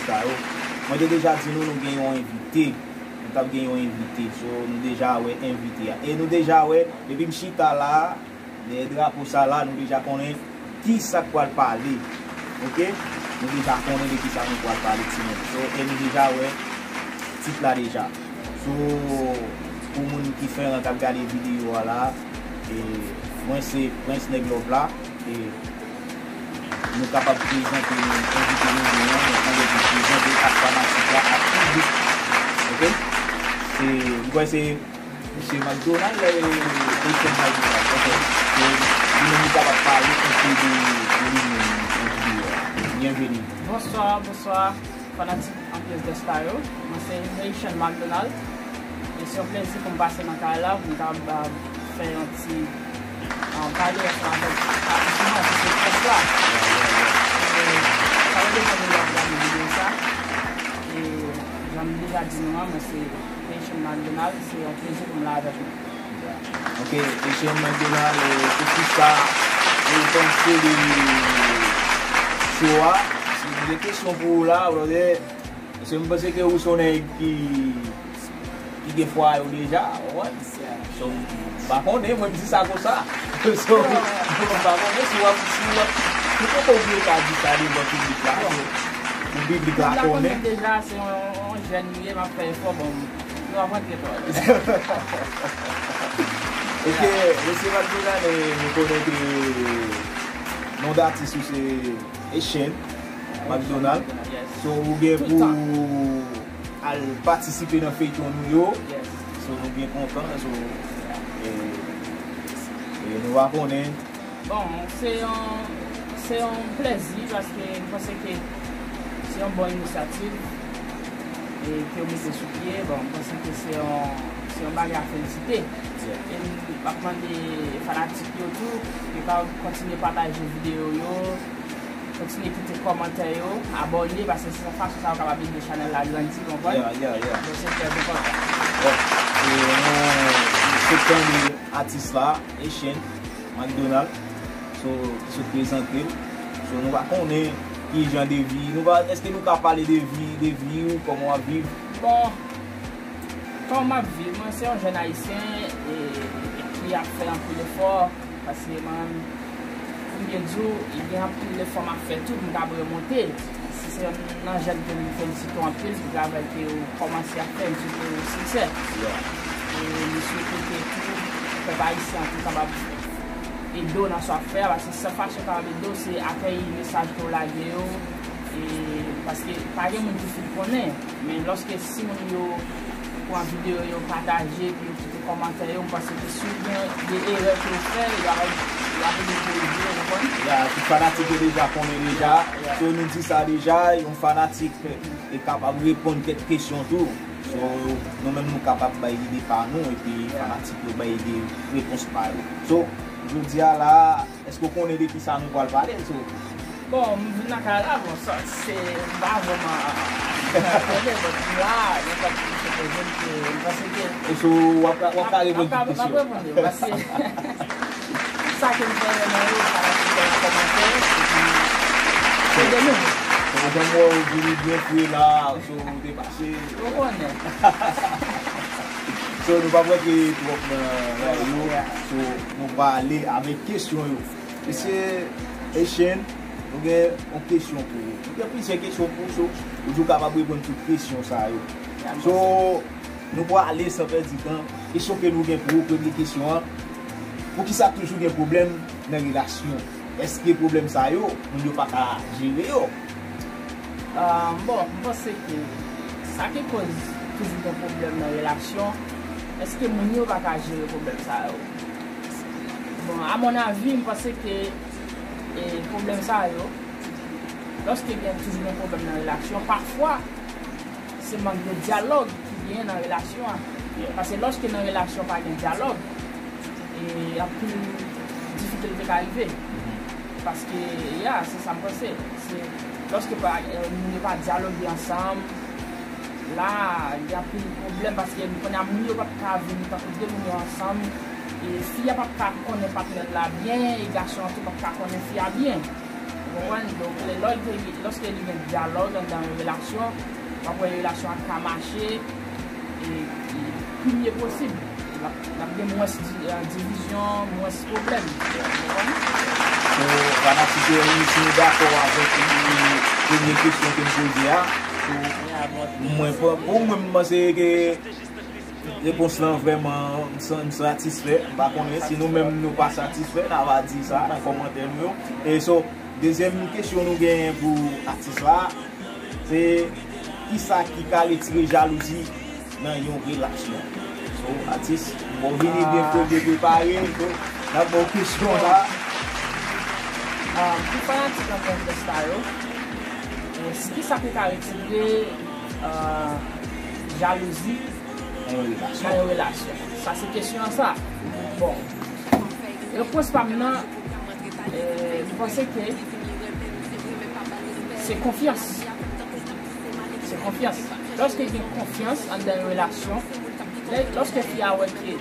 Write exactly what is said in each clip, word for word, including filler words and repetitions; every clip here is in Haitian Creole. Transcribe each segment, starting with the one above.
Sa yo. Mwen te deja di nou, nou gen yon envite. Nou t ap gen yon envite. So, nou deja wè envite a. E nou deja wè, depi m chita la, dèyè drapo sa la, nou deja konnen ki sa k pral pale. Oke? Nou deja konnen de ki sa nou pral pale, timoun. So, e nou deja wè tit la deja. So, pou moun ki fè an k ap gade videyo a la, e mwen se Prince Nèg Love la, e nou kapab prezante nou, envite nou gen an, nou konnen pou prezante ak fanatik la, ak piblik. Oke? Se, m kwè se Misye McDonald, e, Etienne McDonald. Oke. E, li menm li kapab pale enpe de, de li menm nan videyo a. Byenveni. Bonswa, bonswa, fanatik Anpyès Gangsta yo. Mwen se Haitian McDonald. E se yon plezi pou m pase nan kay la, pou m kapab, ah, fè yon ti, ah, pale ansanm avèk atis mwen, ki se Prince la. E, sa fè de tan ke m ap gade videyo sa. E, jan m deja di nou an, mwen se Haitian McDonald, se yon plezi pou m la avèk nou. Ok, Haitian McDonald, e, se kisa ou panse de show a? Si nou gen kesyon pou ou la, brother, paske m panse ke ou se yon nèg ki, ki gen fwa yo deja, ou konprann? So, m pa konnen, mwen m di sa konsa. So, m pa konnen si w ap, si w ap, ou poko oblije ka di sa devan piblik la, so, pou piblik la konnen. Piblik la konnen deja, se yon, yon jèn li ye, m ap fè efò, bon, nou ap rantre pawòl. Ok, mesye McDonald, e, nou konnen ke non d atis ou se Eshane McDonald. Yes. So, ou gen pou al patisipe nan feyton nou yo. Yes. So, nou byen kontan. So, e, e nou va konnen. Bon, se yon, se yon plèzi paske m panse ke se yon bon inisyativ e ke yo mete sou pye. Bon, m panse ke se yon, se yon bagay a felisite. Yeah. E m ap mande fanatik yo tou, yo ka kontinye pataje videyo yo, kontinye kite kòmantè yo, abòne, paske se fason sa yo kapab ede chanèl la grandi, konprann? Yeah, yeah, yeah. Donk, se trè enpòtan. Bon, e nou sot tande atis la, Eshane McDonald, so, ki sot prezante l. So, nou pa konnen ki jan de vi, nou pa, èske nou ka pale de vi, de vi ou, kòman w ap viv? Bon, kòman m ap viv? Mwen se yon jèn ayisyen e, ki ap fè anpil efò, paske mwen, pou m byen di w, gen anpil efò m ap fè tou pou m kapab remonte. Se, se nan jèn ke m felisite w anpil pou travay ke ou kòmanse ap fè, m swete w siksè. Yeah. E m swete ke tout pèp ayisyen an tou kapab ede w nan sa w ap fè a, paske sèl fason w kapab ede w, se akèyi mesaj ke w lage yo, e, paske pa gen moun ki fin konnen, men lòske si moun yo pran videyo yo, pataje, epi yo kite kòmantè yo, m panse ke si w gen de erè ke w fè, y ap, y ap ede w korije, w konprann? Ya, tout fanatik yo deja konnen deja. Ya, ya. So, nou di sa deja, yon fanatik e kapab reponn kèk kesyon tou. So, nou menm nou kapab bay ide pa nou, epi fanatik yo bay ide repons pa yo. So, jodi a la, èske w konnen de kisa nou pral pale? So, bon, m vin nan kay la, bon, sa, se, m pa vrèman konnen, bon, m la, nenpòt ki se poze m, ke, m panse ke e so, w ap, w ap ka reponn tout kesyon. M ap reponn yo, paske sa ke m fè nan yo, sa la ki fè nan kòmantè, epi se de nou. Bon, jan m wè w vini byen fre la, so, ou te pase. Ou konnen. So, nou p ap rete twòp nan, nan yo. Yeah, yeah. So, nou prale avèk kesyon yo. Mesye Eshane, nou gen yon kesyon pou ou. Nou gen plizyè kesyon pou ou, so, ou di w kapab reponn tout kesyon sa yo. So, nou prale san pèdi tan. Kesyon ke nou gen pou ou, premye kesyon an, poukisa toujou gen pwoblèm nan relasyon? Èske pwoblèm sa yo, moun yo pa ka jere yo? Ah, bon, m panse ke sa ki koz toujou gen pwoblèm nan relasyon, èske moun yo pa ka jere pwoblèm sa yo? Bon, a mon avi, m panse ke, e, pwoblèm sa yo, lòske gen toujou gen pwoblèm nan relasyon, pafwa, se mank de dyalòg ki genyen nan relasyon an. Yeah. Paske lòske nan relasyon pa gen dyalòg, e anpil difikilte ka rive. Mhm. Paske, ya, se sa m panse. Se lòske pa, e, moun yo pa dyaloge ansanm, la, gen anpil pwoblèm paske kounye a moun yo p ap ka vin tankou de moun yo ansanm. E fi a p ap ka konnen patnè l la byen, e gason an tou p ap ka konnen fi a byen. Konprann? Donk, lè, lè l te, lòske li gen dyalòg anndan yon relasyon, w ap wè relasyon an ka mache e, e pi byen posib. L ap, l ap gen mwens di-, eh, divizyon, mwens pwoblèm. Ou konprann? Bon, fanatik yo, si nou dakò avèk premye kesyon ke m poze a, mwen, pou, pou mwen, m panse ke repons lan vrèman, m sa-, m satisfè. M pa konnen si nou menm nou pa satisfè, n a va di sa nan kòmantè nou yo. E so, dezyèm kesyon nou genyen pou atis la, se kisa ki ka retire jalouzi nan yon relasyon? So, atis, bon, vini byen fre, byen prepare, so, n ap ba w kesyon la. Ah, pou fanatik Anpè Frè sa yo, eh, kisa ki ka retire, ah, jalouzi nan yon relasyon? Nan yon relasyon. Sa se kesyon an sa. Bon, repons pa m nan, eh, m panse ke se konfyans. Se konfyans. Lòske gen konfyans anndan yon relasyon, lè, lòske fi a wè ke,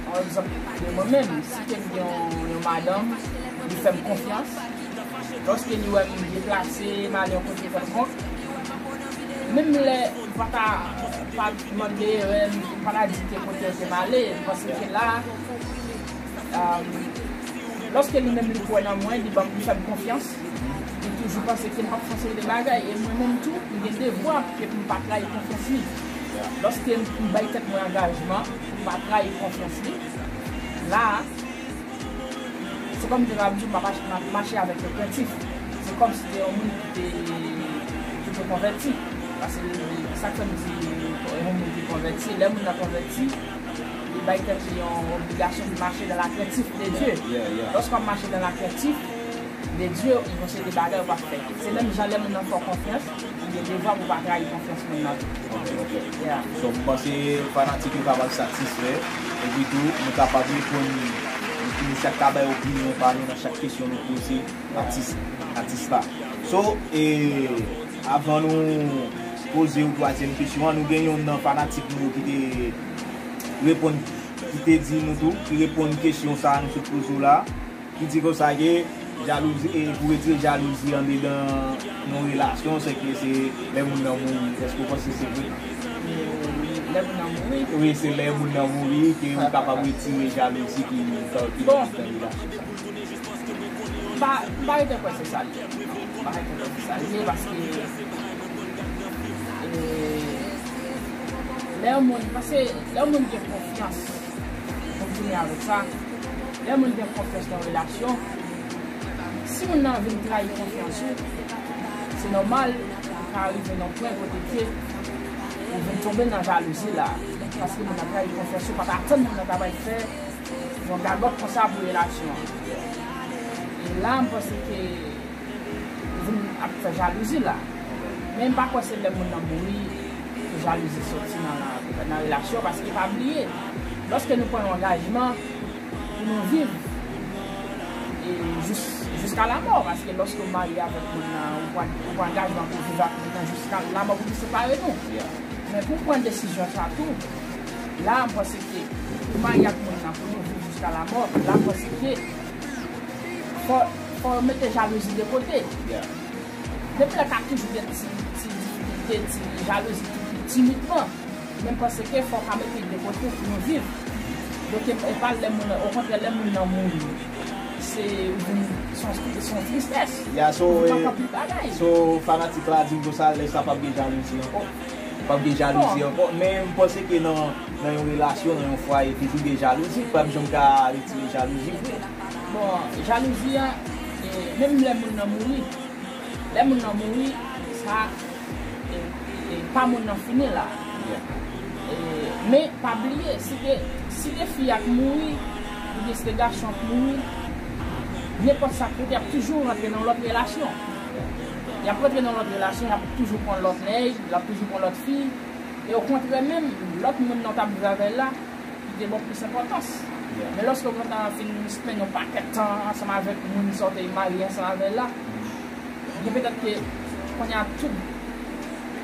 pa egzanp, de mwen menm, si ke m gen yon, yon madanm, li fè m konfyans, lòske li wè m deplase, m ale yon kote kèlkonk, menm lè m pa ta, pa mande, m pa ta di ke kote ke m ale, m panse ke la, um, lòske li menm li kwè nan mwen, li ban m, li fè m konfyans, li toujou panse ke m p ap fè yon seri de bagay, e mwen menm tou, m gen devwa ke pou m pa trayi konfyans li. Lòske m, m bay tèt mwen angajman pou m pa trayi konfyans li, la, se kòm m te ka di w, m ap ach-, m ap mache avèk yon krentif. Se kòm si te yon moun ki te, ki te konvèti. Paske sa k fè m di yon moun ki konvèti, lè moun nan konvèti, li bay tèt li yon obligasyon de mache dans la crainte de Dieu. Yeah, yeah. Lòske w ap mache dans la crainte de Dieu, yon seri de bagay ou p ap fè. Se menm jan lè moun nan fè w konfyans, ou gen devwa pou w pa trayi konfyans moun nan tou. Ok, ok. Yeah. So, m panse fanatik yo kapab satisfè. Epi tou, nou kapab reponn, nou chak ka bay opinyon pa nou nan chak kesyon nou poze atis, atis la. So, e, avan nou poze yon twazyèm kesyon an, nou gen youn nan fanatik nou yo ki te reponn, ki te di nou tou, ki reponn kesyon sa a nou sot poze w la, ki di konsa ke jalouzi, e pou retire jalouzi andedan yon relasyon, se ke se lè moun nan mouri. Èske w panse se vre? Lè moun nan mouri? Wi, se lè moun nan mouri ke ou kapab retire jalouzi ki, ki, ki nan relasyon sa. M pa, m pa rete kwè se sa l ye. M pa rete kwè se sa l ye paske, e, lè yon moun, paske lè yon moun gen konfyans, pou m fini avèk sa, lè moun gen konfyans nan yon relasyon, si moun nan vin trayi konfyans ou, se nòmal ou ka rive nan pwen kote ke ou vin tonbe nan jalouzi la. Paske moun nan trayi konfyans ou, ou pa t atann moun nan ta pral fè yon gagòt konsa pou relasyon an. E la, m panse ke ou vin ap fè jalouzi la. Men m pa kwè se lè moun nan mouri pou jalouzi soti nan, nan relasyon, paske pa bliye, lòske nou pran yon angajman pou nou viv e jis, jiska lamò, paske lòske w marye avèk moun nan, ou pran, ou pran angajman pou w viv ak moun nan jiska lamò pou li separe nou. Men pou w pran desizyon sa tou, la, m panse ke ou marye ak moun nan pou nou viv jiska lamò, la, m panse ke fò, fò w mete jalouzi de kote. Depi lè ka toujou gen ti, ti difikilte, ti jalouzi, ti, timidman. Men m panse ke fò w ka mete l de kote pou nou viv. Donk, e, e pa lè moun nan, okontrè, lè moun nan mouri, se, se yon, se yon tristès. Ya, so, nou pa, e, konpli bagay. So, fanatik la di m konsa, lè sa p ap gen jalouzi ankò. P ap gen jalouzi ankò. Men m panse ke nan, nan yon relasyon, nan yon fwaye, toujou gen jalouzi. P ap janm ka retire jalouzi vre. Bon, jalouzi a, e, menm lè moun nan mouri, lè moun nan mouri, sa, e, e, pa moun nan fini la. E, men, pa bliye, si te, si te fi a k mouri, oubyen si te gason an k mouri, nenpòt sa k rete, y ap toujou rantre nan lòt relasyon. Y ap rantre nan lòt relasyon, y ap toujou pran lòt nèg, y ap toujou pran lòt fi. E okontrè menm, lòt moun nan w t ap viv avè l la, li te ba w plis enpòtans. Men lòske w gentan fin spenn yon pakèt tan ansanm avèk moun sa w te marye ansanm avè l la, gen petèt ke kounye a tout,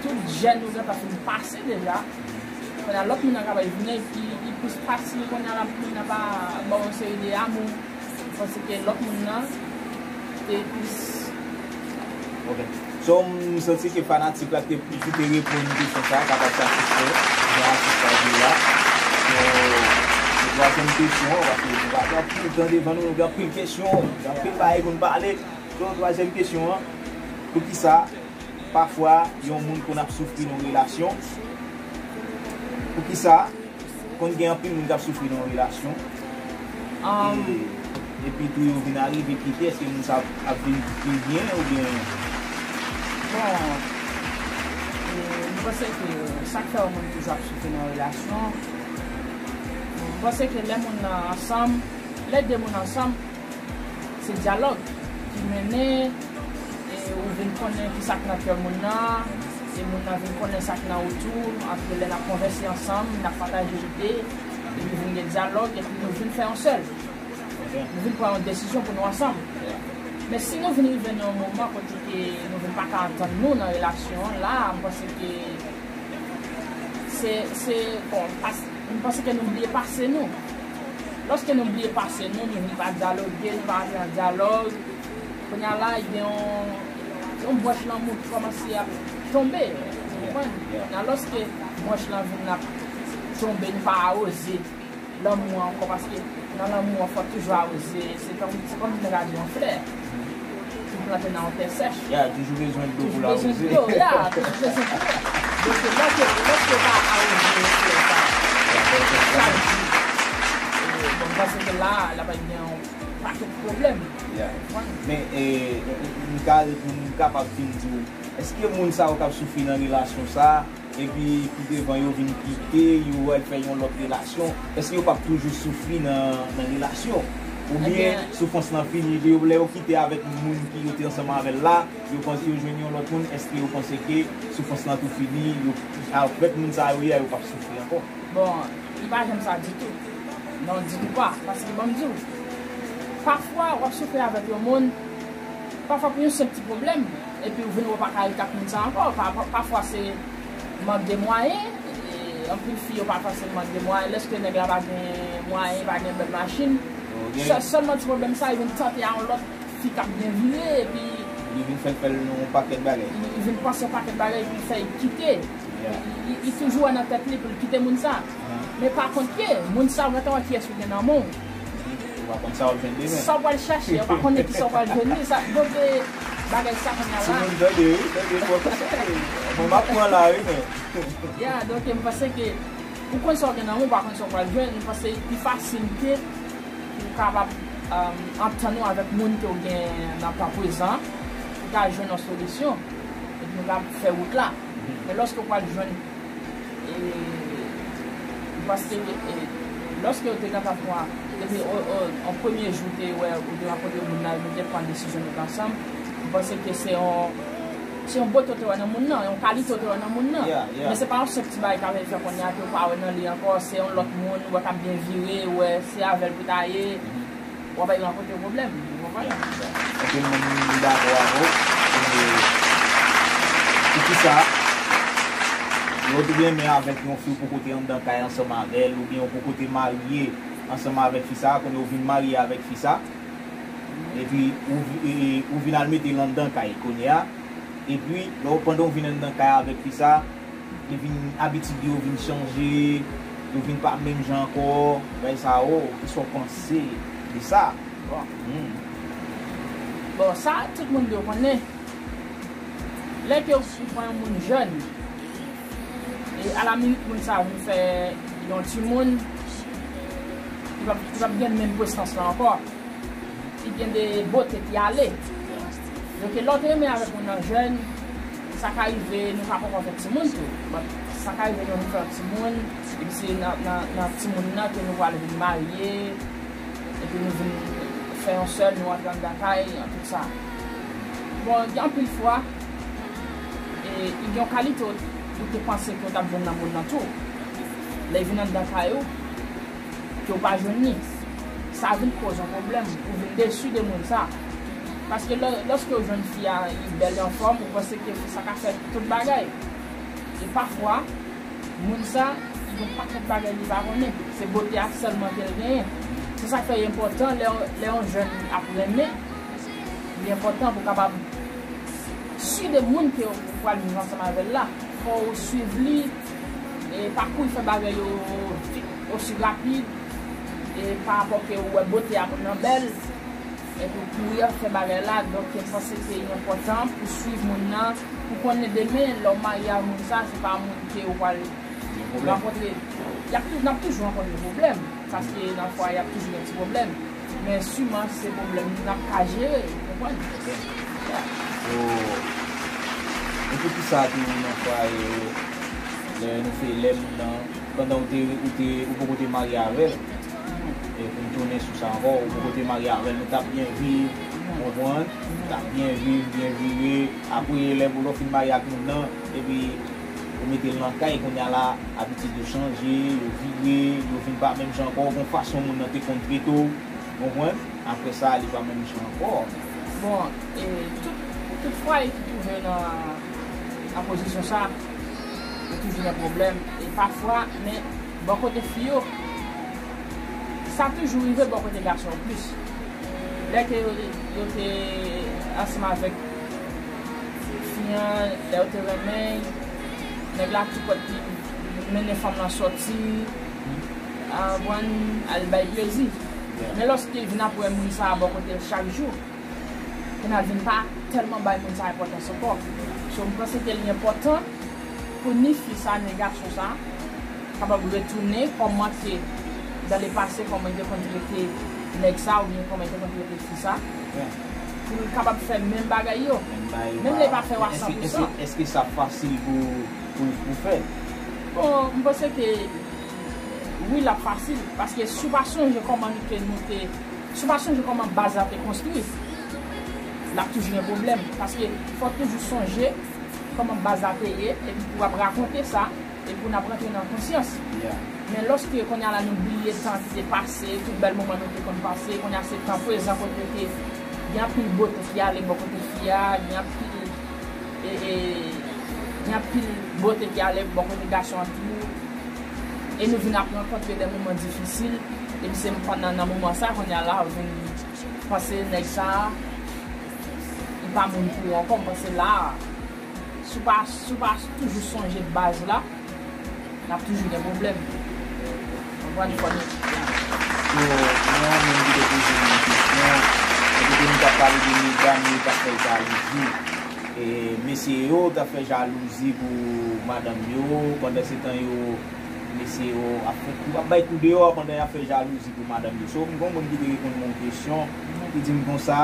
tout jèn ou gentan fin pase deja. Kounye a lòt moun nan ka pral vini ki, ki plis fasil, kounye a la moun nan pa ba w yon seri de amou. Paske lòt moun nan te plis Ok. So, m santi ke fanatik la te, ki te reponn kesyon sa a, kapab satisfè jan atis la di la. So, se twazyèm kesyon an, paske nou pa gen anpil tan devan nou, nou gen anpil kesyon, nou gen anpil bagay pou n pale. So, twazyèm kesyon an, poukisa pafwa yon moun konn ap soufri nan yon relasyon? Poukisa konn gen anpil moun k ap soufri nan yon relasyon? E, epi tou yo vin arive kite, èske moun sa ap vin pi byen oubyen? Bon, e, m panse ke sa k fè yon moun toujou ap soufri nan relasyon, m panse ke lè moun nan ansanm, lè de moun ansanm, se dyalòg ki mennen, e ou vin konnen ki sa k nan kè moun nan, e moun nan vin konnen sa k nan ou tou, apre lè n ap konvèse ansanm, n ap pataje lide, epi vin gen dyalòg, epi nou vin fè yon sèl. Nou vin pran yon desizyon pou nou ansanm. Men si nou vin rive nan yon moman kote ke nou vin pa ka antann nou nan relasyon an, la, m panse ke se, se, bon, pas-, m panse ke nou bliye pase nou. Lòske nou bliye pase nou, nou vin pa dyaloge, nou pa antre nan dyalòg. Kounye a la, gen yon, yon branch lanmou ki kòmanse ap tonbe. Ou konprann? Kounye a, lòske branch lan vin ap tonbe, nou pa awoze lanmou an ankò, paske nan lanmou an, fò toujou awoze. Se tankou, se kòm si nèg la di yon flè ki plante nan yon tè sèch. Ya, toujou bezwen dlo pou l awoze. Toujou bezwen dlo, ya, toujou bezwen dlo. Donk, lòske, lòske w pa awoze flè sa, sa di, e, bon, m panse ke la, l ap gen yon pakèt pwoblèm. Ya. Men, e, m ka, m kapab fin di w, èske moun sa yo k ap soufri nan relasyon sa, epi pi devan yo vin kite, yo al fè yon lòt relasyon, èske yo p ap toujou soufri nan, nan relasyon? Oubyen soufrans lan fini, lè yo, lè yo kite avèk moun ki yo te ansanm avè l la, yo panse yo jwenn yon lòt moun, èske yo panse ke soufrans lan tou fini, yo, avèk moun sa yo ye a, yo p ap soufri ankò? Bon, li pa janm sa ditou. Non, ditou pa. Paske, ban m di w, pafwa, w ap soufri avèk yon moun, pafwa pou yon senp ti pwoblèm, epi w vin wè w pa ka ret ak moun sa ankò. Pa, pa, pafwa, se mank de mwayen, e anpil fi yo pa fòseman gen mwayen. Lèske nèg la pa gen mwayen, pa gen bèl machin, sèl, sèlman ti pwoblèm sa, li vin tante a yon lòt fi k ap byen vire, epi li vin fè l fè l yon pakèt bagay. Li, li vin panse yon pakèt bagay, epi l fè l kite. Li, li, li toujou wè nan tèt li pou l kite moun sa. Men pa kont ke, moun sa, ou gentan wè kiyès ou gen nan men w. Ou pa konn sa w ap jwenn demen. Sa w pral chache, ou pa konnen ki sa w pral jwenn li. Sa, donk, e, bagay sa kounye a la. Timoun, tande, wi, tande, bon, sa, e, bon, m ap pran la, wi, men. Ya, donk, m panse ke ou konn sa w gen nan men w, ou pa konn sa w pral jwenn, m panse li pi fasil ke ou kapab, um, antann ou avèk moun ke w gen nan tan prezan, pou ta jwenn yon solisyon, epi nou ka fè wout la. Men lòske w pral jwenn, e, paske, e, lòske w te gentan pran, depi o, o, an premye jou w te wè, ou te rankontre moun nan, epi nou te pran desizyon nou t ansanm, m panse ke se yon, se yon bote w te wè nan moun nan, yon kalite w te wè nan moun nan. Men se pa yon senp ti bagay k ap fè kounye a ke w pa wè nan li ankò, se yon lòt moun, ou wè k ap byen vire, ou wè se avè l pou ta ye, w ap al rankontre pwoblèm, ou konprann? Ok, mwen, m dakò avè w. E, poukisa lè w te renmen avèk yon fi, ou poko te anndan kay ansanm avè l, oubyen ou poko te marye ansanm avèk fi sa a, kounye a ou vin marye avèk fi sa, epi ou vi-, e, e, ou vin al mete l anndan kay kounye a, epi lè w, pandan w vin anndan kay avèk fi sa, li vin, abitid yo vin chanje, yo vin pa menm jan ankò, bagay sa yo, kisa w panse de sa? Bon. Hmm. Bon, sa, tout moun dwe konnen. Lè ke ou pran yon moun jèn, e alaminit moun sa vin fè yon timoun, li p ap, li p ap gen menm presans lan ankò. Li gen de bote ki ale. Donk, lè w te renmen avèk moun nan jèn, sa ka rive nou ka poko fè timoun tou. But sa ka rive nou fè yon timoun, epi se nan, nan, nan timoun nan ke nou pral vin marye, epi nou vin fè yon sèl, nou antre anndan kay, an tout sa. Bon, gen anpil fwa, e, gen yon kalite ou, ou te panse ke w t ap jwenn nan moun nan tou. Lè l vin anndan kay ou, ke w pa jwenn li, sa vin koz yon pwoblèm, ou vin desi de moun sa. Paske lè, lòske w jwenn fi a, li bèl, li anfòm, ou panse ke fi sa ka fè tout bagay. E pafwa, moun sa, li gen yon pakèt bagay li pa konnen. Se bote a sèlman ke l genyen. Se sa k fè li enpòtan lè, lè yon jèn ap renmen, li enpòtan pou w kapab Si de moun ke ou pral viv ansanm avè l la, fò ou swiv li, e pa kouri fè bagay yo vit, osi rapid, e pa rapò ke ou wè bote a moun nan bèl, epi ou kouri ap fè bagay la. Donk, m panse ke li enpòtan pou swiv moun nan, pou konnen demen, lè w marye ak moun sa, se pa moun ke ou pral rankontre, y ap tou-, n ap toujou rankontre pwoblèm, paske nan fwaye y ap toujou gen ti pwoblèm. Men siman se pwoblèm n ap ka jere, ou konprann? Ok. Yeah. So, e poukisa tou nan fwaye, lè nou fè, lè moun nan, pandan ou te, ou te, ou poko te marye avè l, e pou m tounen sou sa ankò, ou poko te marye avè l, nou t ap byen viv, ou konprann? Nou t ap byen viv, byen vire, apre lè pou lè w fin marye ak moun nan, epi ou mete l nan kay, kounye a la, abitid yo chanje, yo vire, yo vin pa menm jan ankò, gon fason moun nan te konn trete w, konprann? Apre sa, li pa menm jan ankò. Bon, e tout, tout fwaye ki twouve nan, nan pozisyon sa, yo toujou gen pwoblèm. E pafwa, men bò kote fi yo, sa toujou rive bò kote gason an plis. Lè ke yo, yo te ansanm avèk fi an, lè yo te renmen, nèg la tou pòt li mennen fanm nan sòti, a, konprann, al bay plezi. Men lòske l vin ap wè moun sa a bò kote l chak jou, kounye a l vin pa tèlman bay moun sa a enpòtans ankò. So, m panse ke li enpòtan pou ni fi sa, ni gason sa, kapab retounen kòman te, dans le passé, kòman te konn trete nèg sa, oubyen kòman te konn trete fi sa, pou l kapab fè menm bagay yo. Menm lè l pa fè w a san pou san. Èske, èske, èske sa fasil pou, pou, pou fè? Bon, m panse ke wi, l ap fasil, paske si w pa sonje kòman nou te, nou te, si w pa sonje kòman baz la te konstwi, l ap toujou gen pwoblèm, paske fò w toujou sonje kòman baz la te ye, epi pou w ap rakonte sa, epi pou n ap rantre nan konsyans. Men lòske kounye a la nou bliye tan ki te pase, tout bèl moman nou te konn pase, kounye a se tan prezan kote ke gen anpil bote ki ale bò kote fi a, gen anpil, e, e, gen anpil bote ki ale bò kote gason an tou. E nou vin ap rankontre de moman difisil, epi se pandan nan moman sa kounye a la ou vin panse nèg sa a, li pa moun pou ou ankò, m panse la a, si w pa, si w pa toujou sonje baz la, n ap toujou gen pwoblèm. Konprann? Fò nou. So, mwen menm ki te poze m yon kesyon, kote nou t ap pale de medam yo k ap fè jalouzi. E mesye yo t ap fè jalouzi pou madanm yo, pandan se tan yo, mesye yo ap fè kou, ap bay kou deyò pandan y ap fè jalouzi pou madanm yo. So, m gen yon moun ki te reponn mwen yon kesyon, ki di m konsa,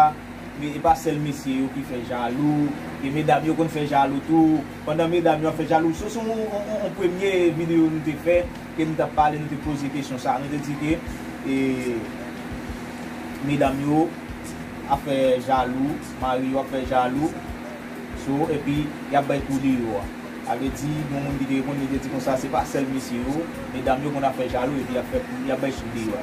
men e pa sèl mesye yo ki fè jalou, e medam yo konn fè jalou tou, pandan medam yo ap fè jalou. So, se yon, yon, yon, yon premye videyo nou te fè, ke nou t ap pale, nou te poze kesyon sa. Nou te di ke, e, medam yo ap fè jalou, mari yo ap fè jalou, so, epi y ap bay kou deyò a. Sa vle di, gen moun ki te reponn, li te di konsa, se pa sèl mesye yo, medam yo konn ap fè jalou, epi y ap fè kou, y ap bay kou deyò a.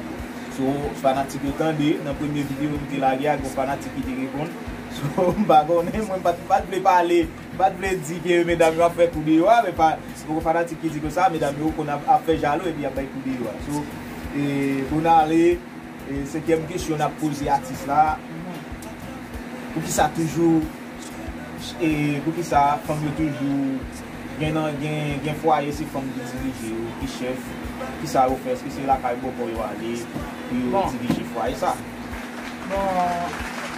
So, fanatik yo tande, nan premye videyo nou te lage a, gen fanatik ki te reponn. So, m pa konnen, mwen m pa t, m pa t vle pale, m pa t vle di ke medam yo ap fè kou deyò a, men pa, Poko fanatik ki di konsa, medam yo konn ap, ap fè jalou epi y ap bay kou deyò a. So, e, pou n ale, e, senkyèm kesyon n ap poze atis la, poukisa toujou, e, poukisa fanm yo toujou, gen nan, gen, gen fwaye se fanm ki dirije yo, ki chèf, kisa yo fè, èske se lakay bòkò yo ale pou yo dirije fwaye sa? Bon,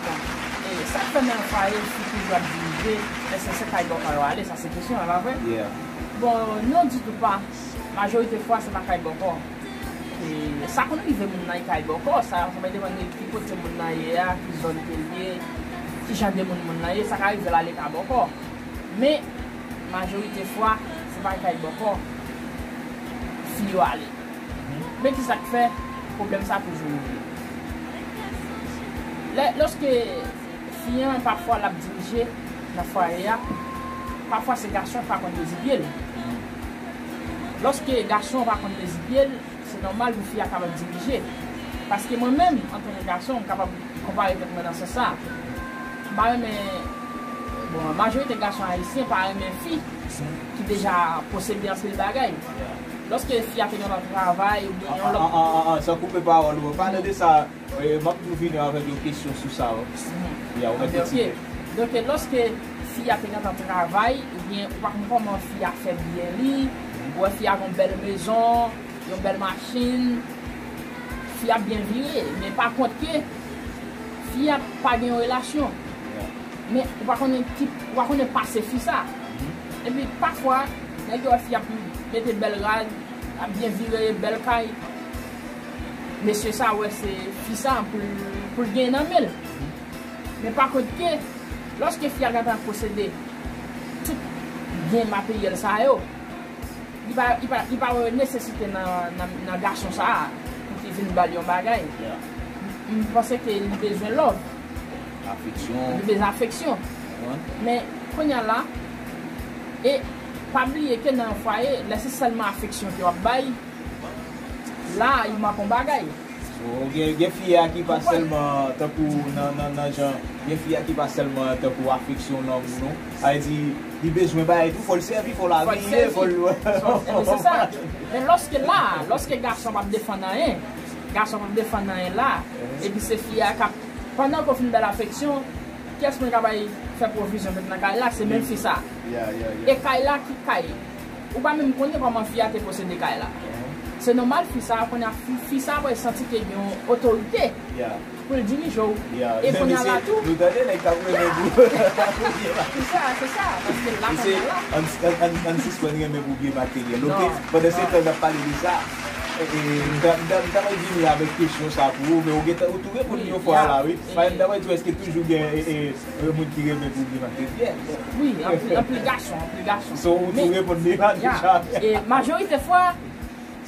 bon, e, sa k fè nan fwaye fi toujou ap dirije, èske se kay bòkò yo ale, sa se kesyon an, pa vre? Bon, non ditou pa. Majorite fwa, se pa kay bòkò. E, sa konn rive moun nan kay bòkò, sa, sa va depann de ki kote moun nan ye a, ki zòn ke l ye, ki jan de moun moun nan ye, sa ka rive l ale kay bòkò. Men, majorite fwa, se pa kay bòkò fi yo ale. Men kisa k fè pwoblèm sa toujou rive? Lè, lòske fi an, pafwa, l ap dirije nan fwaye a, pafwa se gason pa konn mezi pye l. Lòske gason pa konn mezi pye l, se nòmal pou fi a kapab dirije. Paske mwen menm, antanke gason, m kapab konpare tèt mwen nan sans sa. M pa renmen, bon, majorite gason ayisyen pa renmen fi ki deja posede anpil bagay. Lòske fi a te gen yon travay oubyen yon lòt. An, an, an, an, san koupe pawòl ou, pale de sa, e, m ap tou vini avèk yon kesyon sou sa, wi. Ya, ou mèt kontinye. Donk, lòske Fi a te gentan travay, oubyen ou pa konn kòman fi a fè byen li, ou wè fi a gen yon bèl mezon, yon bèl machin, fi a byen vire, men pa kont ke fi a pa gen yon relasyon. Men ou pa konnen ki, ou pa konnen pase fi sa. Epi pafwa, nèg yo wè fi ap mete bèl rad, ap byen vire, bèl kay. Mesye sa wè se fi sa pou l, pou l gen nan men l. Men pa kont ke, lòske fi a gentan posede tout byen materyèl sa yo, li pa, li pa, li pa wè nesesite nan, nan, nan gason sa a pou ki vin ba l yon bagay. M, m panse ke li bezwen love. Afeksyon. Li bezwen afeksyon. Men, kounye a la, e pa bliye ke nan yon fwaye, lè se sèlman afeksyon ke w ap bay, la, li manke yon bagay. So, gen, gen fi a ki pa sèlman tankou nan, nan, nan jan, gen fi a ki pa sèlman tankou afeksyon nonm ou non. Sa vle di, li bezwen bagay tou, fò l sèvi, fò l abiye, fò l... Fò l sèvi. Fò l, e, se sa. Men lòske la, lòske gason p ap defann anyen, gason p ap defann anyen la, epi se fi a k ap, pandan ke w fin ba l afeksyon, kiyès moun k ap al fè pwovizyon met nan kay la? Se menm fi sa. E kay la ki kay? Ou pa menm konnen kòman fi a te posede kay la. Se nòmal fi sa, kounye a fi, fi sa pral santi ke gen yon otorite pou l dirije w. E kounye a la tou. Nou tande nèg k ap renmen pou, pou byen materyèl. Se sa, se sa. Paske la kounye a la. Ann, ann, ann, ann sispann renmen pou byen materyèl, oke? Pandan se tan n ap pale de sa, e, e, m ta, m ta, m ta pral vini avèk kesyon sa pou ou, men ou gentan, ou tou reponn li yon fwa la, wi. Paske m ta pral di w èske toujou gen, e, e, Yon moun ki renmen pou li materyèl. Wi, anpil, anpil gason, anpil gason. So, ou tou reponn li la deja. E majorite fwa,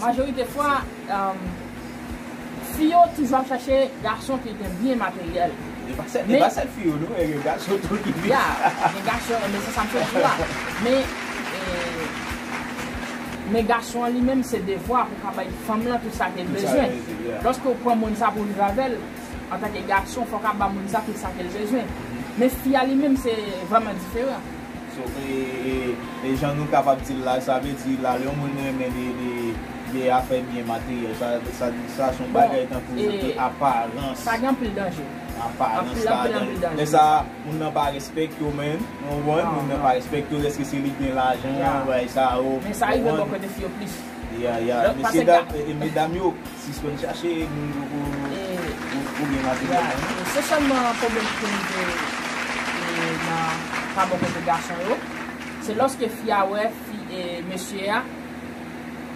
majorite fwa, um, fi yo toujou ap chache gason ki gen byen materyèl. E pa sèl, e pa sèl fi yo, non, e gen gason tou ki vin. Ya, gen gason, men se sa m sot di la. Men, e, men gason an li menm, se devwa pou ka bay fanm lan tout sa ke l bezwen. Lòske w pran moun sa pou viv avè l, antanke gason, fò w ka ba moun sa tout sa ke l bezwen. Men fi a li menm, se vrèman diferan. So, e, e, e jan nou kapab di l la, sa vle di la, lè yon moun renmen de, de, de afè byen materyèl, sa, sa, sa se yon bagay tankou, e, aparans. Sa gen anpil danje. Aparans anpil, anpil, anpil danje. Lè sa, moun nan pa respekte w menm, ou konprann? Moun nan pa respekte w, èske se li ki gen lajan, bagay sa yo. Men sa rive bò kote fi yo plis. Ya, ya. Mesye dam, e, e, medam yo, sispann chache moun pou, pou, pou, pou gen materyèl. E se sèlman pwoblèm ki rive, e, nan, pa bò kote gason yo. Se lòske fi a wè fi, e, mesye a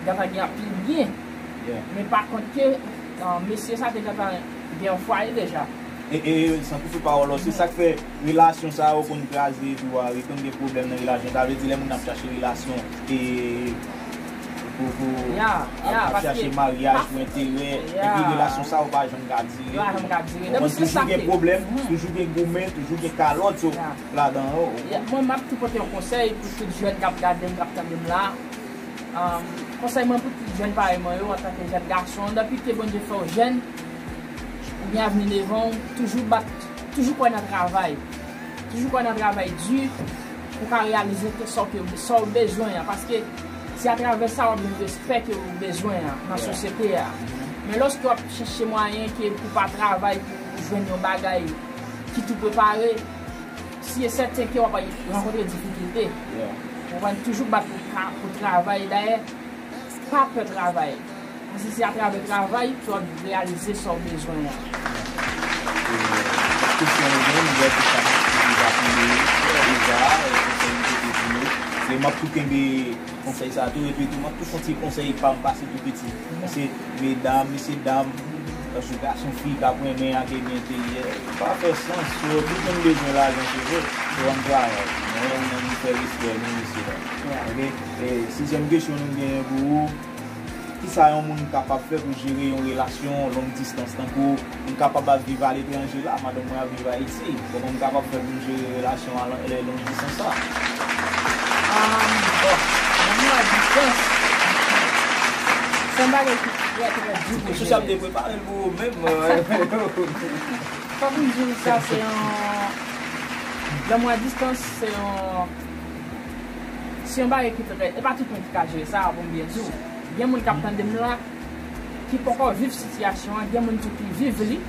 gentan gen anpil byen. Men pa kont ke, e, mesye sa te gentan gen yon fwaye deja. E, e, san koupe pawòl ou, se sa k fè relasyon sa yo konn kraze tou a, wi, konn gen pwoblèm nan relasyon. Sa vle di lè moun ap chache relasyon, e, pou, pou, ap, ap chache maryaj pou enterè, epi relasyon sa yo pa janm ka dire. Ou konprann, toujou gen pwoblèm, toujou gen goumen, toujou gen kalòt, so, ladan yo. Mwen, m ap tou pote yon konsèy pou tout jèn k ap gade m, k ap tande m la. Um, konsèy mwen pou tout jèn parèy mwen yo, antanke jèn gason, depi ke Bondye fè w jèn, ou gen avni devan w, toujou bat, toujou kwè nan travay. Toujou kwè nan travay di pou w ka reyalize tout sa w ke, sa w bezwen an. Paske se atravè sa w ap jwenn respè ke w bezwen an nan sosyete a. Men lòske w ap chèche mwayen ke pou w pa travay, pou w jwenn yon bagay ki tou prepare, si e sèten ke w ap rankontre difikilte. Ou konprann, toujou bat pou ka, pou travay. Dayè, pa pè travay. Paske se atravè travay ke w ap reyalize sa w bezwen an. E, kesyon yo menm, m wè ke sa m ap swiv api deja, e, konsèy m te di yo. E m ap tou kenbe konsèy sa tou, epi tou, m ap tou fè yon ti konsèy pa m pase tou piti. Paske medam, mesye dam, tankou gason, fi k ap renmen ak byen enteryè, pa fè sans, yo, tout moun bezwen lajan, se vre, se yon travay. Men, men nou fè respè nou, mesye dam. Oke? E, sizyèm kesyon nou genyen pou ou, kisa yon moun kapab fè pou jere yon relasyon long distance, tankou m kapab ap viv aletranje la, madanm mwen ap viv Ayiti. Kòman m kapab fè pou m jere relasyon a lè long distance la? Ah, bon, lanmou a distans, se yon bagay ki trè, trè difisil. Sou sa m te prepare l pou ou menm. Fòk m di w sa, se yon, lanmou a distans, se yon, se yon bagay ki trè, e pa tout moun ki ka jere sa, pou m byen di w. Gen moun k ap tande m la, ki poko viv sitiyasyon an, gen moun tou ki viv li,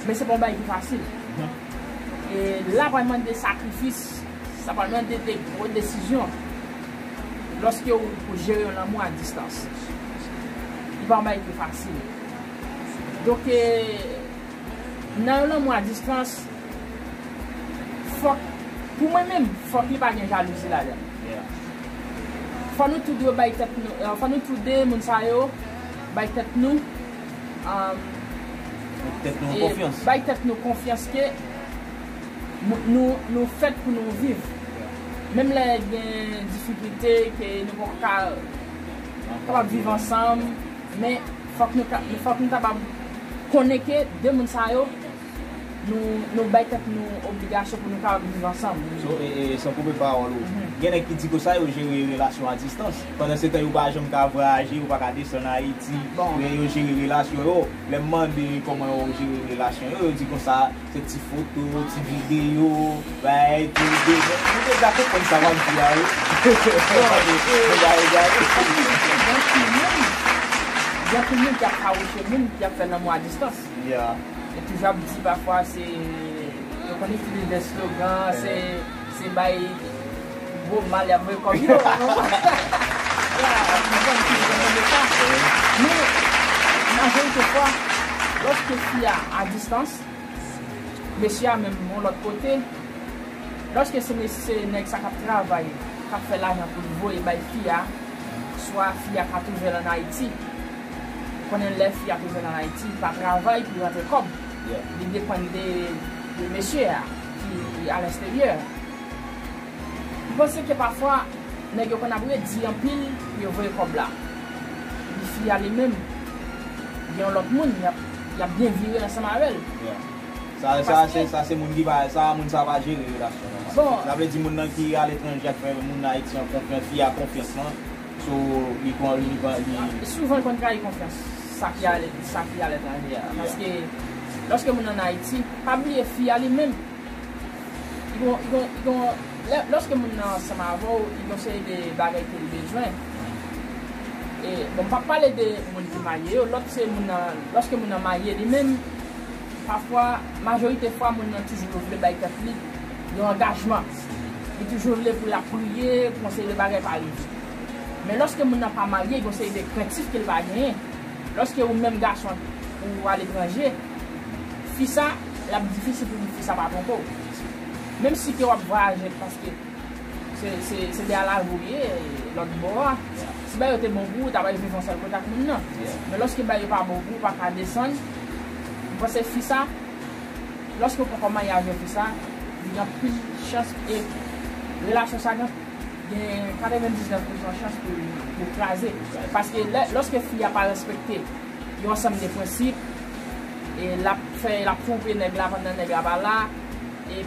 men se pa yon bagay ki fasil. E la pral mande sakrifis, Sa pral mande de gwo desizyon lòske ou pou jere yon lanmou a distans. Li pa yon bagay ki fasil. Donk, e, nan yon lanmou a distans, fòk, pou mwen menm, fòk li pa gen jalouzi ladan l. Fò nou tou dwe bay tèt nou, e, fò nou tou de moun sa yo bay tèt nou, e, tèt nou e, konfyans. Bay tèt nou konfyans ke nou, nou, nou fèt pou nou viv. Menm lè gen difikilte, ke nou poko ka kapab viv ansanm, men fòk nou ka, fòk nou kapab konnen ke de moun sa yo, nou, nou bay tèt nou obligasyon pou nou kapab viv ansanm. So, e, e, san koupe pawòl ou, gen nèg ki di konsa yo jere relasyon a distans. Pandan se tan, yo pa janm ka vwayaje, yo pa ka desann Ayiti, men yo jere relasyon yo. Lè m mande kòman yo jere relasyon yo, yo di konsa, se ti foto, ti videyo, bay, tou, de, nou deja konprann sa w ap di a, wi. Bon, e, gen anpil moun, gen anpil moun ki ap fawouche moun ki ap fè lanmou a distans. Yo toujou ap di pafwa se, yo konn itilize de slogan, se, se bay gwo mal y ap voye kòb yo. Ya, nou konn itilize de sa. Men, majorite fwa, lòske fi a a distans, mesye a menm yon lòt kote, lòske se mesye, nèg sa k ap travay, k ap fè lajan pou l voye bay fi a, swa fi a ka twouve l ann Ayiti. Ou konnen lè fi a twouve l ann Ayiti, li pa travay pou l rantre kòb. Li depann de, de mesye a ki alegzeryè. M panse ke pafwa, nèg yo konn ap redi anpil pou yo voye kòb la. Epi fi a li menm, gen yon lòt moun, y ap, y ap byen vire ansanm avè l. Sa, sa, se, sa se moun ki pa, sa, moun sa pa jere relasyon nòmal. Bon. Sa vle di moun nan ki aletranje ak fè moun Ayiti an konfyans, fi a konfyans lan. So, li pran, li pran, li souvan l konn trayi konfyans sa ki ale, sa ki aletranje a. Paske lòske moun ann Ayiti, pa bliye fi a li menm. Li gon, li gon, li gon, lè, lòske moun nan ansanm avè w, li gon seri de bagay ke l bezwen. E, bon, m p ap pale de moun ki marye yo, lòt se moun nan, lòske moun nan marye li menm, pafwa, majorite fwa, moun nan toujou vle bay tèt li yon angajman. Li toujou vle pou l ap priye, pou yon seri de bagay pa rive. Men lòske moun nan pa marye, gon seri de krentif ke l pa genyen. Lòske ou menm gason, ou aletranje, fi sa, l ap difisil pou fi sa pa twonpe w. Menm si ke w ap vwayaje, paske se, se, se de a la vi w ye, lòt bò a. Si bagay yo te bon pou ou, w t ap al viv yon sèl kote ak moun nan. Men lòske bagay yo pa bon pou ou, ou pa ka desann, m panse fi sa, lòske w poko marye avè fi sa, li gen anpil chans, e relasyon sa gen, gen katrevendiznèf pousan chans pou, pou kraze. Paske lè, lòske fi a pa respekte yon ansanm de prensip, e l ap fè, l ap twonpe nèg la pandan nèg la pa la, e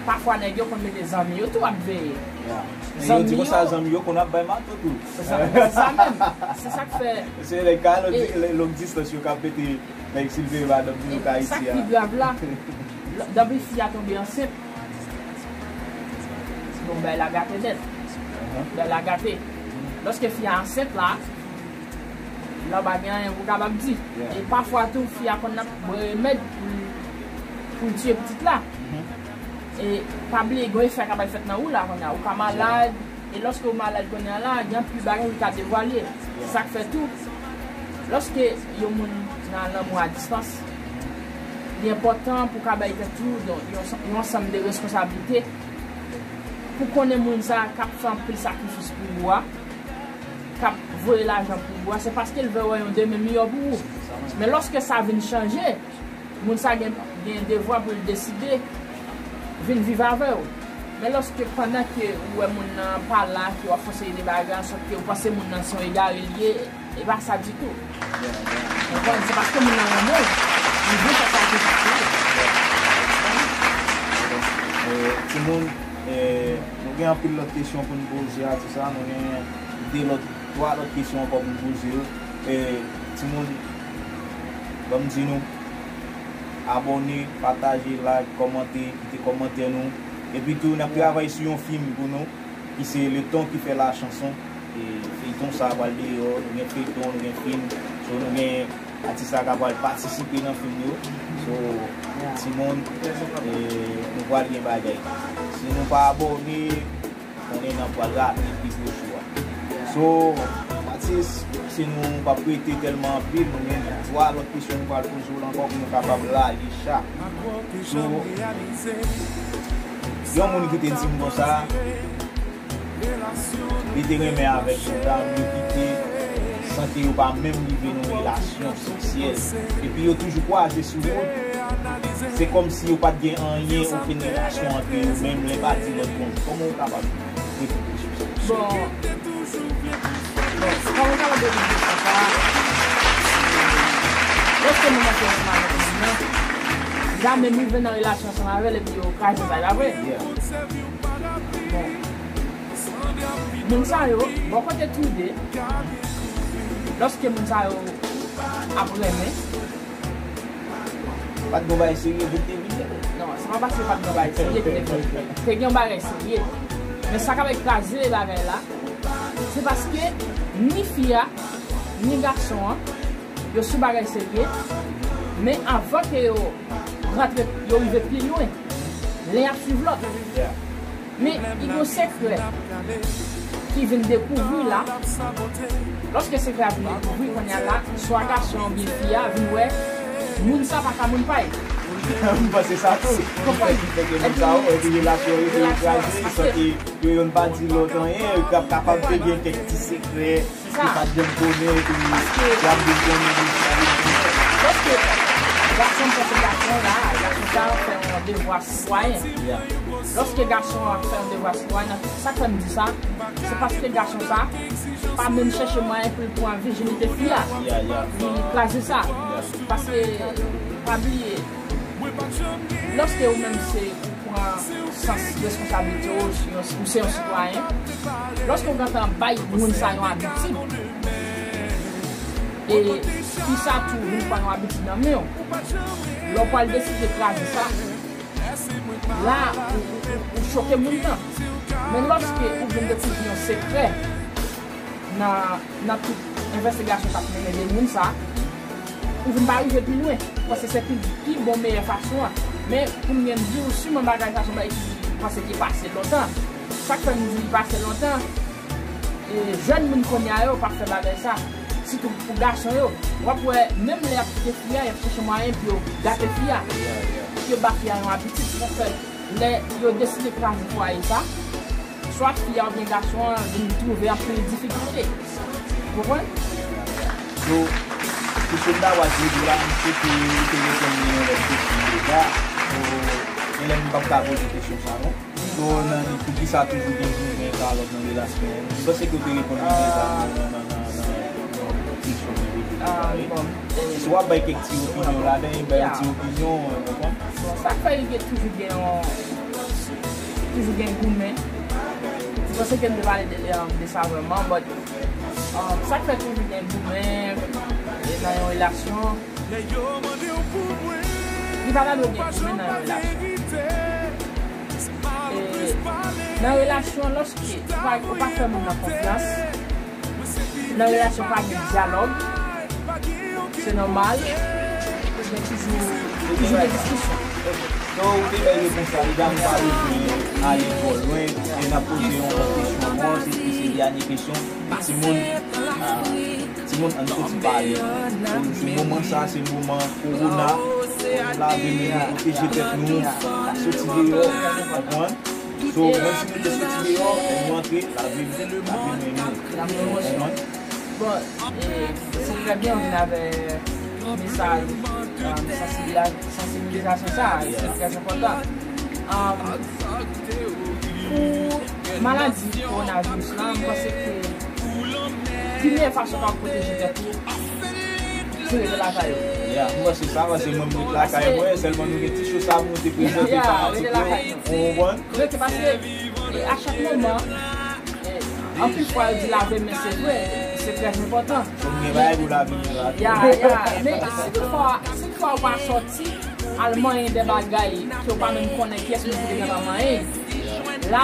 pafwa nèg yo konn mete zanmi yo tou ap veye. Yo di konsa, zanmi yo konn ap bay mato tou. Se sa, se sa menm. Se sa k fè. Se lè ka long distans yo k ap mete nèg silve madanm pou yo ka isi a. Sa k pi grav la, anpil fi a tonbe ansent. Bon, bagay la gate nèt. Bagay la gate. Lòske fi a ansent la, la w pa gen anyen pou w kapab di. E pafwa tou, fi a konn ap bwè remèd pou l, pou l tiye pitit la. E pa bliye, gen efè k ap al fèt nan ou la kounye a. Ou ka malad, e lòske ou malad kounye a la, gen anpil bagay ki ka devwale. Se sa k fè tou, lòske yon moun nan lanmou a distans, li enpòtan pou w ka bay tèt ou yon, yon, yon ansanm de responsablite pou konnen moun sa a k ap fè anpil sakrifis pou ou a, k ap voye lajan pou ou a, se paske l vle wè yon demen miyò pou ou. Men lòske sa vin chanje, moun sa gen, gen devwa pou l deside vin viv avè w. Men lòske pandan ke ou wè moun nan pa la, ke w ap fè yon seri de bagay, ansòt ke ou panse moun nan se yon egare l ye, e pa sa ditou. Ou konprann? Se paske moun nan renmen w, li vle fè sakrifis pou ou. Eh, timoun, eh, nou gen anpil lòt kesyon pou n poze atis la, nou gen de lòt, twa lòt kesyon ankò pou n poze yo. Eh, timoun, ban m di nou, abòne, pataje, like, kòmante, kite kòmantè nou. Epi tou, n ap travay sou yon fim pou nou, ki se Le Ton qui fait la chanson. E feyton sa a pral deyò, nou gen feyton, nou gen fim. So, nou gen atis la k ap pral patisipe nan fim yo. Timoun, e, nou pral gen bagay. Si nou pa abòne, konnen n ap pral rate pi gwo cho a. So, Matis, si nou p ap rete tèlman anpil, nou gen twa lòt kesyon nou pral poze w la ankò pou nou kapab lage cha. So, yon moun ki te di m konsa, li te renmen avèk yon dam, yo kite san ke yo pa menm rive nan relasyon seksyèl. Epi yo toujou kwaze sou wout. Se kòmsi yo pa t gen anyen, okenn relasyon ant yo menm, lè pa di lòt moun. Kòman w kapab reflete sou sa? Bon, bon, kòman w kapab reflete sou sa? Lòske moun nan fè yon mal nan, li pa menm rive nan relasyon ansanm avè l epi yo kraze sa, e pa vre? Yeah. Bon. Moun sa yo, bò kote tou de, lòske moun sa yo ap renmen, pa t gen bagay serye pou te vini. Non, se pa paske pa t gen bagay serye ki te vini. Te gen bagay serye. Men sa k ap kraze bagay la, se paske ni fi a, ni gason an, yo sou bagay serye, men avan ke yo rantre, yo rive pi lwen, len ap swiv lòt. Yeah. Men, li gon sekrè ki vin dekouvri la. Lòske sekrè a vin dekouvri, kounye a la, swa gason an oubyen fi a vin wè moun sa pa ka moun pa l. M panse sa tou. Konprann? Fè ke moun sa yo, epi relasyon yo, yo kraze, san ke yo youn pa di lòt anyen, yo ka-, kapab te gen kèk ti sekrè. Ki pa t janm konnen, epi y ap vin konnen, y ap vin konnen. Lòske gason pran se gason la, gason sa fè yon devwa sitwayen. Yeah. Lòske gason an fè yon devwa sitwayen, sa k fè m di sa, se paske gason sa pa menm chèche mwayen pou l pran vijinite fi a. Yeah, yeah. Li kraze sa. Yeah. Paske, pa bliye, lòske ou menm se pran sans responsablite w, si yon, ou se yon sitwayen. Lòske w gentan bay moun sa yon abitid, e fi sa tou vin pran yon abitid nan men w, lè w pral deside kraze sa, la, ou, ou, ou, ou choke moun nan. Men lòske ou vin dekouvri yon sekrè, nan, nan tout envestigasyon k ap mennen de moun sa, ou vin pa rive pi lwen. Paske se pi, pi bon, meyè fason an. Men, pou m gen di w, siman bagay sa se yon bagay ki, m panse ki pase lontan. Sa k fè m di li pase lontan, e, jèn moun kounye a yo p ap fè bagay sa. Sitou pou gason yo. W ap wè, menm lè y ap kite fi a, y ap chèche mwayen pou yo gate fi a. Pou yo ba fi a yon abitid. Se sa k fè, lè yo deside kraze fwaye sa, swa fi a oubyen gason an vin twouve anpil difikilte. Ou konprann? So, pou sòlda w ap di la, m swete ou te reponn mwen yon lòt kesyon deja. So, genlè m p ap ka poze kesyon sa non. So, nan, poukisa toujou gen goumen kalòt nan relasyon? M panse ke ou te reponn mwen deja nan, nan, nan, nan, nan kesyon mwen te poze la, wi. Si w ap bay kèk ti opinyon ladan, bay yon ti opinyon, ou konprann? Bon, sa k fè li gen, toujou gen yon, toujou gen goumen. M panse ke m te pale de, um, de sa vrèman, but, um, sa k fè toujou gen goumen, e, nan yon relasyon, li pa ta dwe gen goumen nan yon relasyon. E, nan relasyon, lòske ou pa, ou pa fè moun nan konfyans, nan relasyon pa gen dyalòg, se nòmal, gen toujou, toujou gen diskisyon. Donk, ou te bay repons la deja, nou pa bezwen ale twò lwen, e n ap poze yon lòt kesyon ankò, se, se dènye kesyon. Timoun, ah, timoun, ann soti pale. Se moman sa, se moman kowona, fò nou lave men nou, pwoteje tèt nou, pa soti deyò, konprann? So, menm si nou te soti deyò, lè nou antre, lave, lave men nou. Konprann? Bon, e, se trè byen ou vin avè mesaj, um, sansibila-, sansibilizasyon sa, se trè enpòtan. Um, pou maladi kowonaviris la, m panse ke pi meyè fason pou w pwoteje tèt ou, se rete lakay ou. Yeah, m panse sa, paske mwen, m ret lakay mwen, sèlman nou gen ti cho sa pou nou te prezante fanatik yo. Ou konprann? Rete, paske, e, a chak moman, e, anpil fwa yo di lave men, se vre, se trè enpòtan. Fò n gen bagay pou lave men la tou. Ya, ya. Men si toutfwa, si toutfwa ou pa sòti, al manyen de bagay ke w pa menm konnen kiyès moun ki te gentan manyen. La,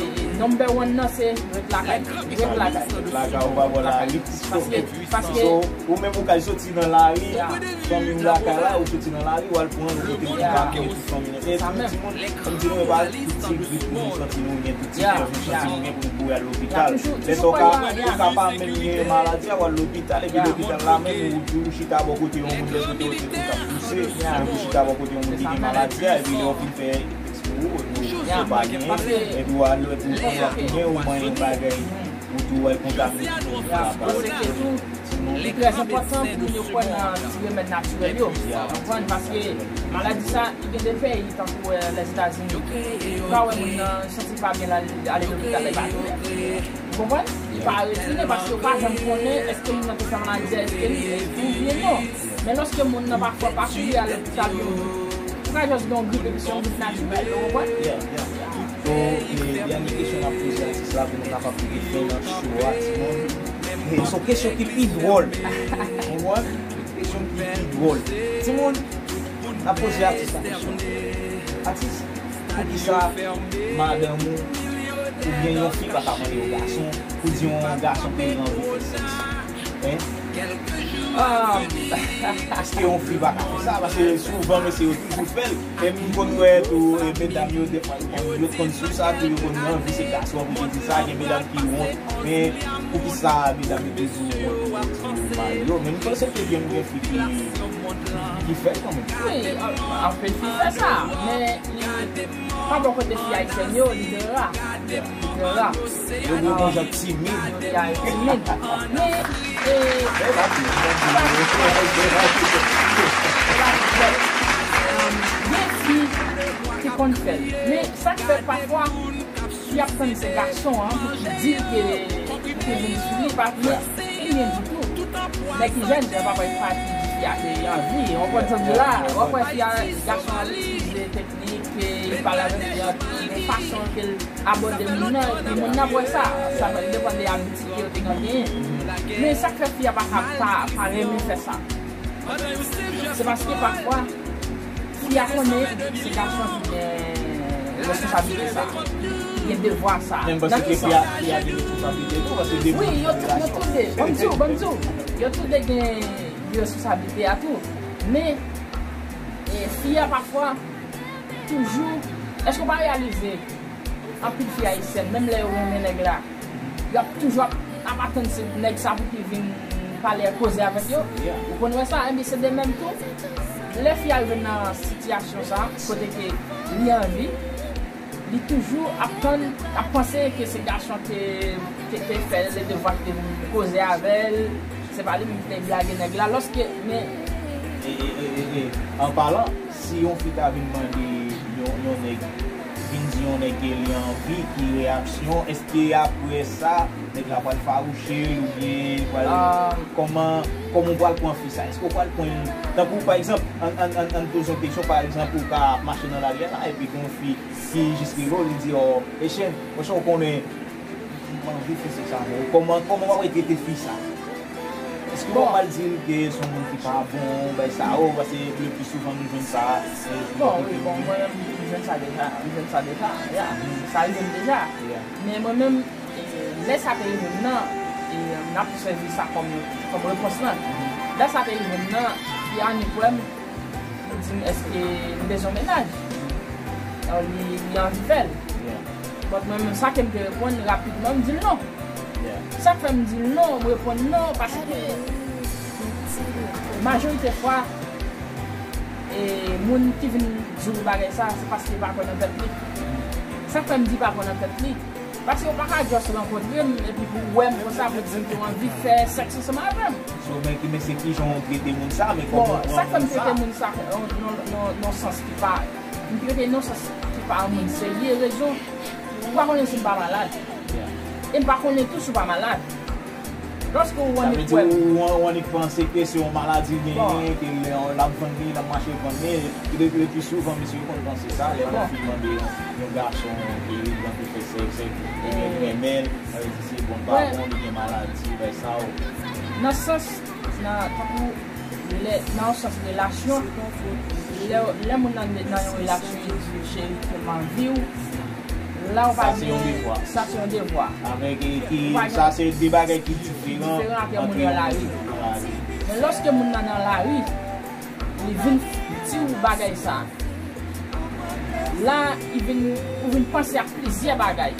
e, e, number one nan se ret lakay. Ret lakay. Ret lakay, ou pa bò lari. Paske, paske So, ou menm ou ka soti nan lari, fanmi w lakay la, ou soti nan lari, w al pran yon kote pou kake tout fanmi nan. E tout timoun, m di nou, e pa tout ti grip pou nou santi nou gen, tout ti fyèv nou santi nou gen pou nou kouri al lopital. Lè sa w ka, ou ka pa menm gen maladi a, w al lopital, epi lopital la menm, ou di w chita bò kote yon moun, lè kote w te tou k ap pouse, epi w chita bò kote yon moun ki gen maladi a, epi lè w fin fè tès pou ou, epi w pa genyen, epi w al, epi w tounen, ou manyen yon bagay, ou tou wè kontamine. Paske tou, li trè enpòtan pou moun yo kwè nan ti remèd natirèl yo. Konprann? Paske maladi sa, li gen de peyi, tankou, eh, Lèzetazini. Ou ka wè moun nan santi pa byen, l al, ale lopital, li pa tounen. Ou konprann? Li pa retounen paske ou pa janm konnen èske moun nan te fè maladi a, èske li oubyen non. Men lòske moun nan pa fè, pa kouri al lopital, yo, ou ka jis gen yon grip, epi se yon grip natirèl, ou konprann? Yeah, yeah. So, e, dènye kesyon m ap poze atis la pou nou kapab mete fen nan show a, timoun. E, se yon kesyon ki pi dwòl. Ou konprann? Kesyon ki pi dwòl. Timoun, n ap poze atis la kesyon. Atis, poukisa madanm ou oubyen yon fi pa ka mande yon gason pou di yon gason ke l anvi fè sèks? Hein? Ah, èske yon fi pa ka fè sa? Paske souvan mesye yo toujou fè l. E m konn wè tou, e medam yo, defwa, yo konn, yo konn sou sa tou, yo konn anvi se gason an pou te di sa, gen medam ki wont. Men poukisa medam yo toujou wont pou yo di yo mari yo? Men m panse ke gen, gen fi ki, ki fè l kanmenm. Wi, an, anpil fi fè sa, men li pa bò kote fi ayisyèn yo, li trè ra. Li trè ra. Yo gen yon jan timid. Ya, yo timid. Men, e, gen fi ki konn fè l. Men sa k fè pafwa, fi ap tann se gason an pou ki di l ke, pou ki vin sou li, pa vle anyen ditou. Nèg ki jèn, jèn pa pral pati di fi a ke li anvi. Ou konprann sa m di la? W ap wè fi a, gason an ap itilize teknik, e, li pale avèk fi a, yon fason ke l abòde moun nan, epi moun nan ap wè sa. Sa va depann de abitid ke yo te genyen. Men sa k fè fi a pa ka, pa, pa renmen fè sa. Se paske pafwa, fi a konnen se gason ki gen responsablite sa, ki gen devwa sa. Menm paske fi a, fi a gen responsablite tou, paske depi wi, yo tou, yo tou de, ban m di w, ban m di w, yo tou de gen responsablite a tou. Men, e, fi a pafwa, toujou, èske w pa reyalize, anpil fi ayisyèn, menm lè yo renmen nèg la, y ap toujou ap, ap atann se nèg sa pou ki vin pale, koze avèk yo. Ou konn wè sa? Ebyen, se de menm tou. Lè fi a rive nan sitiyasyon sa, kote ke li anvi, li toujou ap tann, ap panse ke se gason te, te, te fè l, te vwa, te koze avè l, se pa li menm ki te blage nèg la. Lòske, men E, e, e, e, e, an palan, si yon fi ta vin mande yon, yon nèg, vin di yon nèg ke li anvi, ki reyaksyon, èske apre sa, nèg la pral fawouche l oubyen li pral, kòman, kòman w pral pran fi sa? Èske w pral pran l, tankou, pa egzanp, ann, ann, ann, ann poze yon kesyon, pa egzanp, ou ka ap mache nan lari a la, epi gen yon fi ki jis rive w, li di, "Ò, Echèn, monchè, ou konnen, m anvi fè sèks avè w." Kòman, kòman w ap trete fi sa? Èske w ap pral di l ke se yon moun ki pa bon, bay sa, o, paske le pli souvan nou jwenn sa, e, bon, wi, bon, mwen menm, m jwenn sa deja, m jwenn sa deja, ya, sa rive m deja. Men mwen menm, e, lè sa te rive m nan, e, m ap sèvi sa kòm, kòm repons lan. Lè sa te rive m nan, fi a ni kwè m, li di m, "Èske m bezwen yon mennaj?" Li, li anvi fè l. But mwen menm, sa ke m te reponn rapidman, m di l non. Sa k fè m di l non, m reponn non, paske majorite fwa, e, moun ki vin di w bagay sa, se paske li pa kwè nan tèt li. Sa k fè m di pa kwè nan tèt li? Paske ou pa ka just rankontre m epi pou w wè m konsa pou di m ke w anvi fè sèks ansanm avè m. So, men ki, men se kijan w trete moun sa, men kòman w pran moun sa? Bon, sa k fè m trete moun sa nan, nan, nan, nan sans ki pa, m trete nan sans ki pa yon moun serye, rezon, ou pa konnen si m pa malad. E m pa konnen tou si w pa malad. Lòske ou annik wè. Sa vle di ou, ou, ou annik panse ke se yon maladi li genyen, ke lè l ap vann li, l ap mache vann li. Le, le pli souvan, mesye yo konn panse sa, lè yon fi mande yon, yon gason ke li anvi fè sèks, ebyen li renmen l, sa vle di se bon, l pa bon, li gen maladi, bagay sa yo. Nan sans, nan, tankou, lè, nan yon sans relasyon, lè, lè moun nan nan yon relasyon, li di, cheri, fè m anvi w, la ou pa gen, sa se yon devwa. Avèk, e, ki, sa se de bagay ki diferan ant moun nan nan lari. Men lòske moun nan nan lari, li vin di w bagay sa, la, li vin, ou vin panse ak plizyè bagay.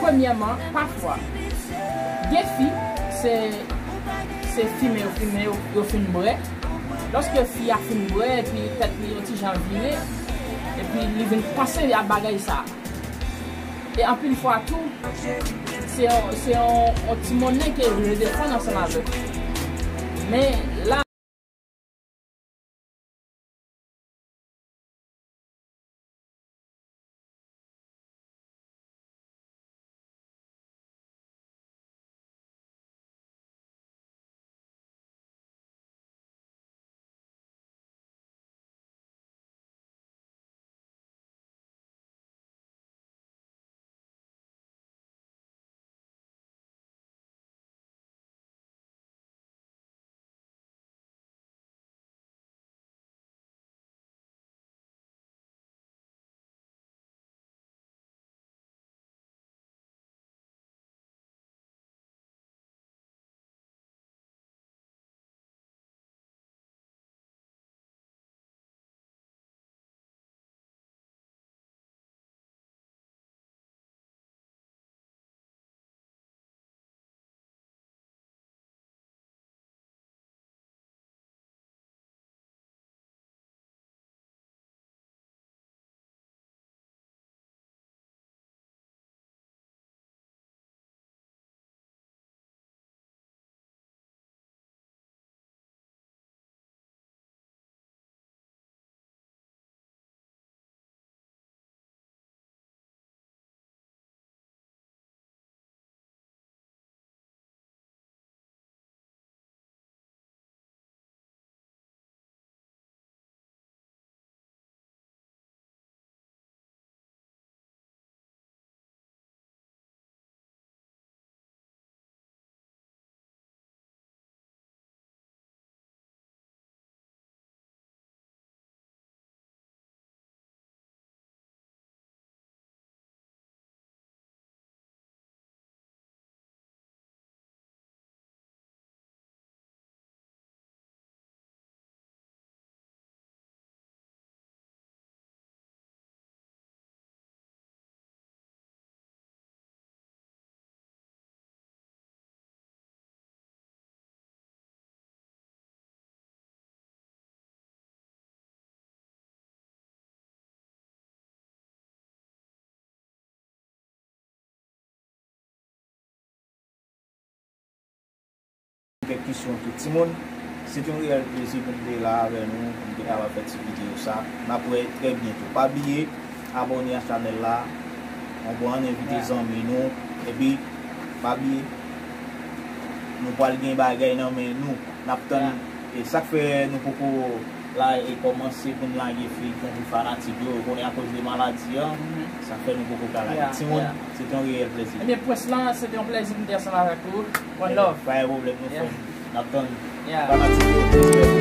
Premyèman, pafwa, gen fi, se, se fimen yo fimen, yo, yo fin bwè. Lòske fi a fin bwè, epi tèt li yon ti jan vire, epi li vin panse a bagay sa. E anpil fwa tou, se yon, se yon, yon timonnen ke yo defann ansanm avèk ou. Men la, Kèk kesyon tou timoun. Se te yon reyèl plezi pou m te la avè nou, pou m te kapab fè ti videyo sa. N ap wè trè byento. Pa bliye abòne a chanèl la. Ann bon, ann envite zanmi nou. Epi, pa bliye, nou pral gen bagay nan men nou. N ap tann. E sa k fè nou poko la e kòmanse pou n lage feyton pou fanatik yo. Ou konnen akoz de maladi an, sa fè nou poko ka lage. Timoun, se te yon reyèl plezi. Ebyen, Prince lan, se te yon plezi pou m te ansanm avèk ou. One love. Pa gen pwoblèm, nou fè. N ap tann fanatik yo.